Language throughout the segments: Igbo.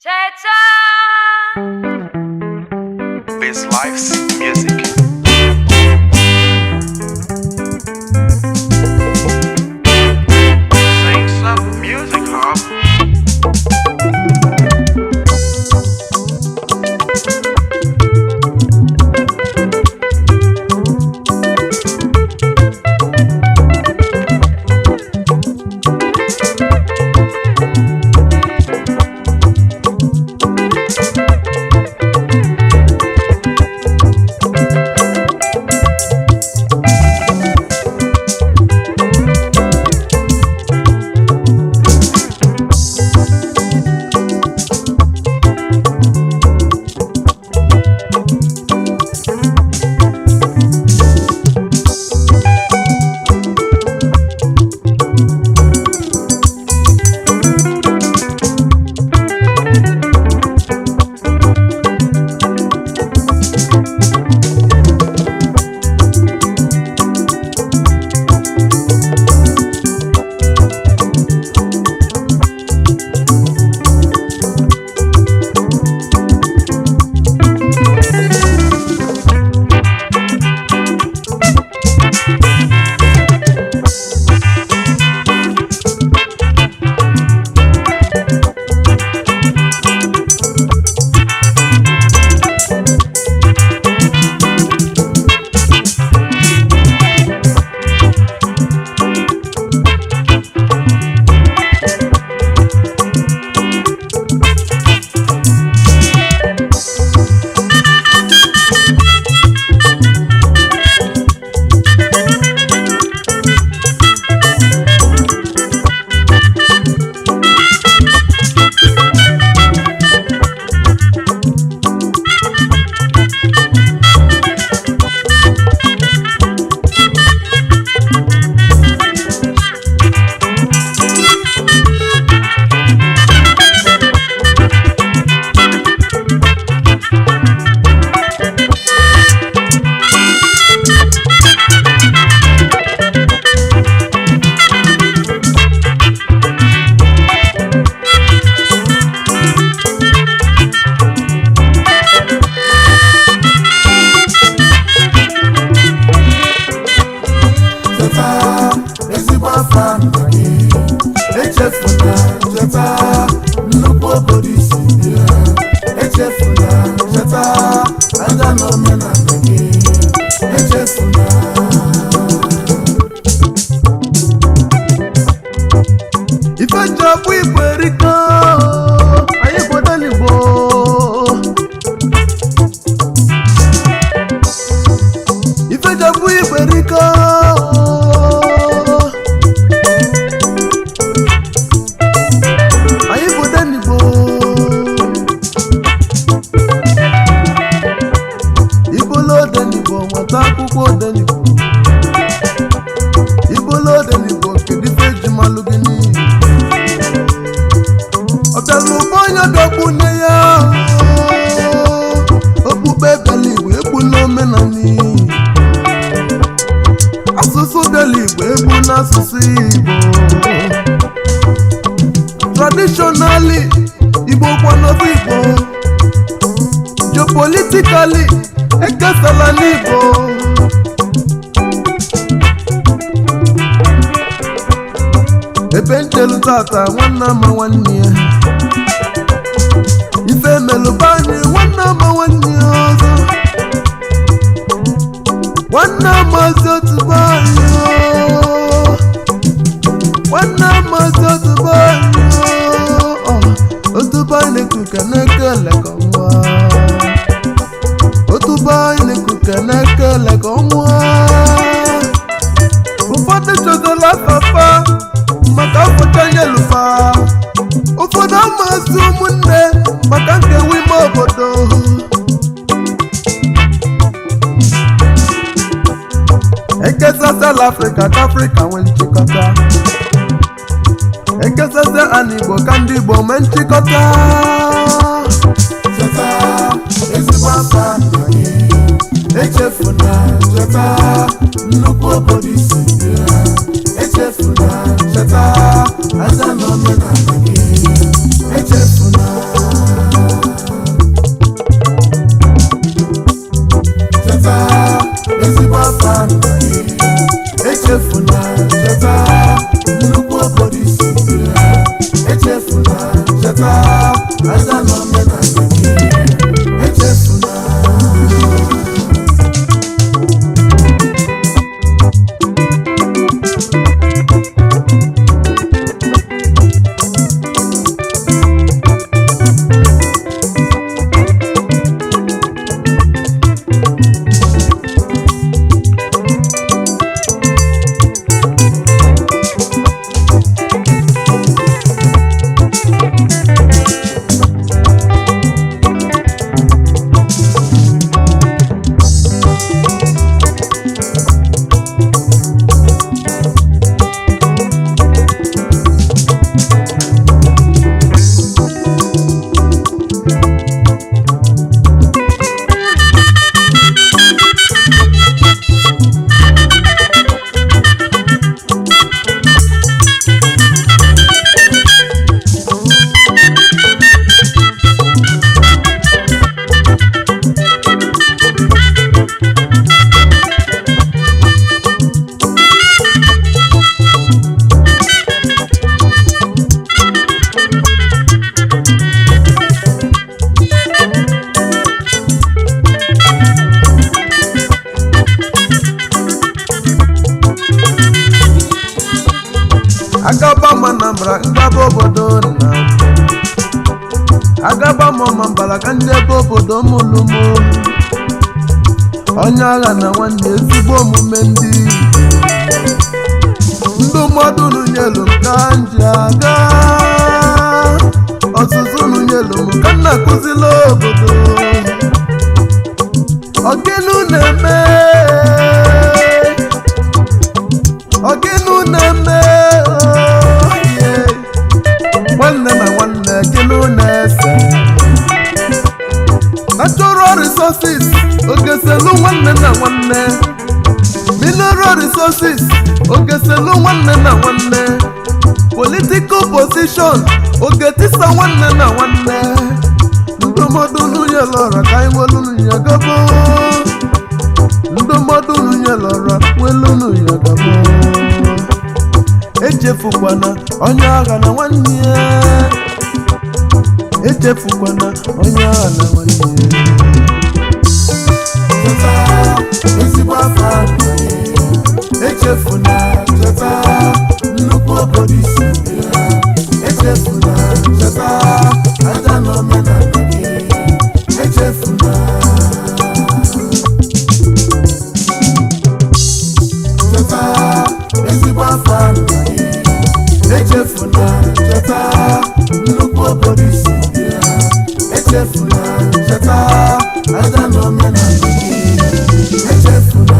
Teta! This life's music. Sing some music, huh? Cheta ezigbo afa nna gị, echefuna. Cheta nnukwu obodo isi bịa, echefuna. Cheta aja na omenala gị, echefuna. Ife ji ọkpụ Igbo erika. Anyị bụ Odenigbo. Ife ji ọkpụ Igbo erika. Anyị bụ Odenigbo. Ibolo Odenigbo, nweta akwụkwọ Odenigbo. Ibolo Odenigbo, kedu ife ji malụ gị n'ihi ọ bịara ụba onye dọkpu nne ya? Okpukpe bịala Igbo egbu n'omenala, asụsụ bịala Igbo egbu n'asụsụ Igbo. Traditionally, Igbo kwanobu Igbo. Geopolitically, ekesala n'Igbo. Ebe nchelu tata, nwanne ama nwanne ya. Ife melụba anyị, nwanne ama nwanne ya ọzọ. Nwanne amazi otubo anyị oo. Nwanne amazi otubo anyị oo. Otubo anyị na-ekuke na-ekele ka nwa. Otubo anyị na-ekuke na-ekele ka nwa. Ụfọdụ chọzọla papa maka afọcha nyelufa. Ụfọdụ amazi ụmụnne maka nkewa ime obodo. Ekesasịala Afrịka ka Afrịka nwee nchịkọta. Ekesasịa ana Igbo ka ndị Igbo nwee nchịkọta. Cheta ezigbo afa nna gị, echefuna. Cheta nnukwu obodo isi bịa, echefuna. Cheta aja na omenala gị, echefuna. Agaba m Anambra, ngaba obodo nna m. Agaba m Ọmambala ka ndị ebe obodo mụlụmụ. Onye agha na nwanne, ezigbo omume ndị ndụmọdụ unu nyelu m ka m ji aga. Ọzụzụ unu nyelu m ka m na-akụzila obodo. Ọgịnụ na-eme? Ọgịnụ na-eme? Oh, yeah. Nwanne na nwanne, gịnụ na-ese? Natural resources ogeselu nwanne na nwanne, mineral resources ogeselu nwanne na nwanne, political position ogetisa nwanne na nwanne. Ndụmọdụ nwunye lọrọ ka anyị nwelu ya gabo. Ndụmọdụ nwunye lọrọ nwelu ya gabo. Echefukwana onye agha na nwanne ya. Echefukwana onye agha na nwanne ya. Cheta ezigbo afa nna gị. Echefuna, cheta nnukwu obodo isi bịa. Echefuna, cheta aja na omenala gị. Echefuna. Cheta ezigbo afa nna gị. Echefuna, cheta nnukwu obodo isi bịa. Echefuna, cheta aja na omenala gị. Echefuna.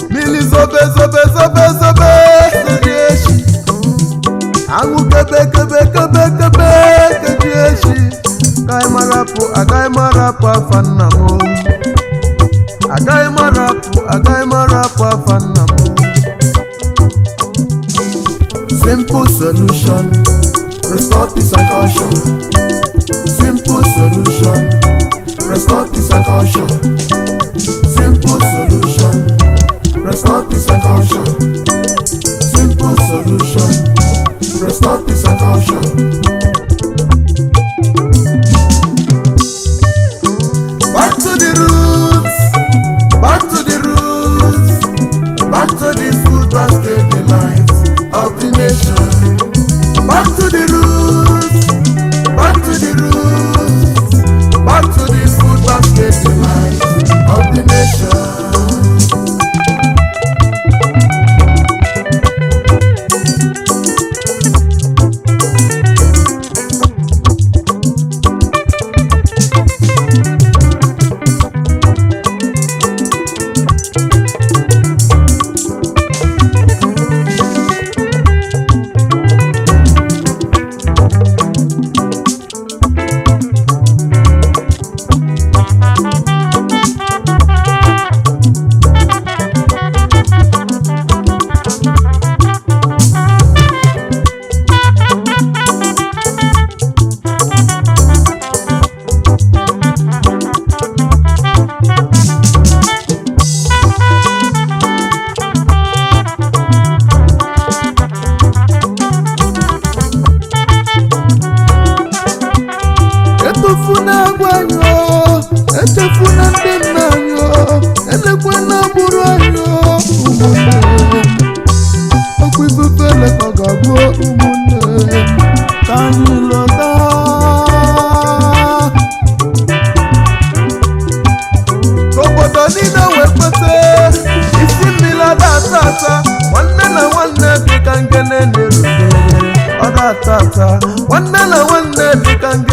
Mmiri zobe zobe zobe zobe keji echi, anwụ kebe kebe kebe kebe keji echi. Agaghị m arapụ, agaghị m arapụ afa nna m. Agaghị m arapụ, agaghị m arapụ afa nna m. Simple solution, restore peace and culture. Simple solution, restore peace and culture. Simple solution, restore peace and culture. Simple solution, restore peace and culture. Back to the roots, back to the roots, back to the food basket, the light of the nation. Back to the roots, back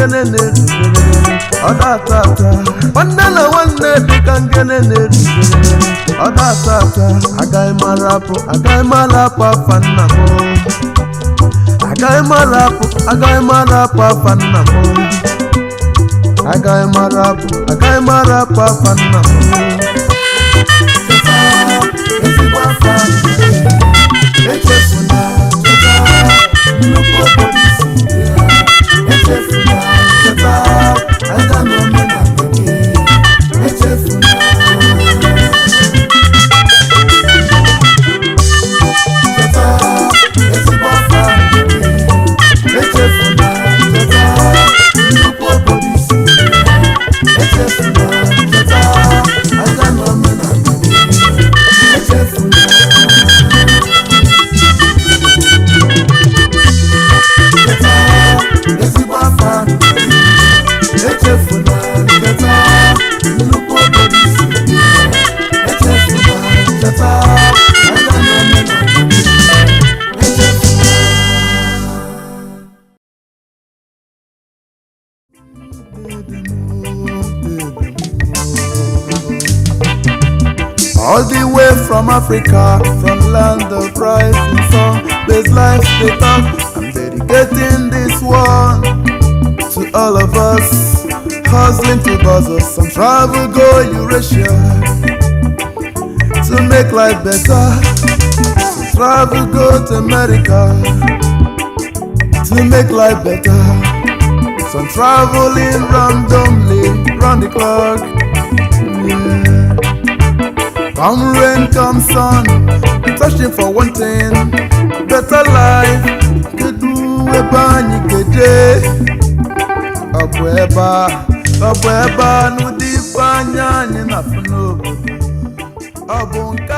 ngene na-eru, ọ da-ata ata. Nwanne na nwanne dịka ngene na-eru, ọ da-ata ata. Agaghị m arapụ, agaghị m arapụ afa nna m. Agaghị m arapụ, agaghị m arapụ afa nna m. Agaghị m arapụ, agaghị m arapụ afa nna m. Cheta ezigbo afa nna gị, echefuna. Cheta nnukwu obodo isi bịa, echefuna. Cheta aja na omenala gị, echefuna. Cheta ezigbo afa nna gị, echefuna. Cheta nnukwu obodo isi bịa, echefuna. Cheta aja na omenala gị, echefuna. Cheta ezigbo afa nna gị, echefuna. Cheta nnukwu obodo isi bịa, echefuna. Cheta aja na omenala gị, echefuna. All the way from Africa, from land of rising sun, this life they talk. I'm dedicating this one to all of us hustling to buzz some travel go Eurasia to make life better. Some travel go to America to make life better. Some traveling randomly round the clock. Yeah. Come rain, come sun, searching for one thing, better life. Kedu ebe anyị ga-eje? Ọ bụ ebe a, ọ bụ ebe a n'ụdị ife anya anyị na-afụ n'obodo. Ọ bụ nke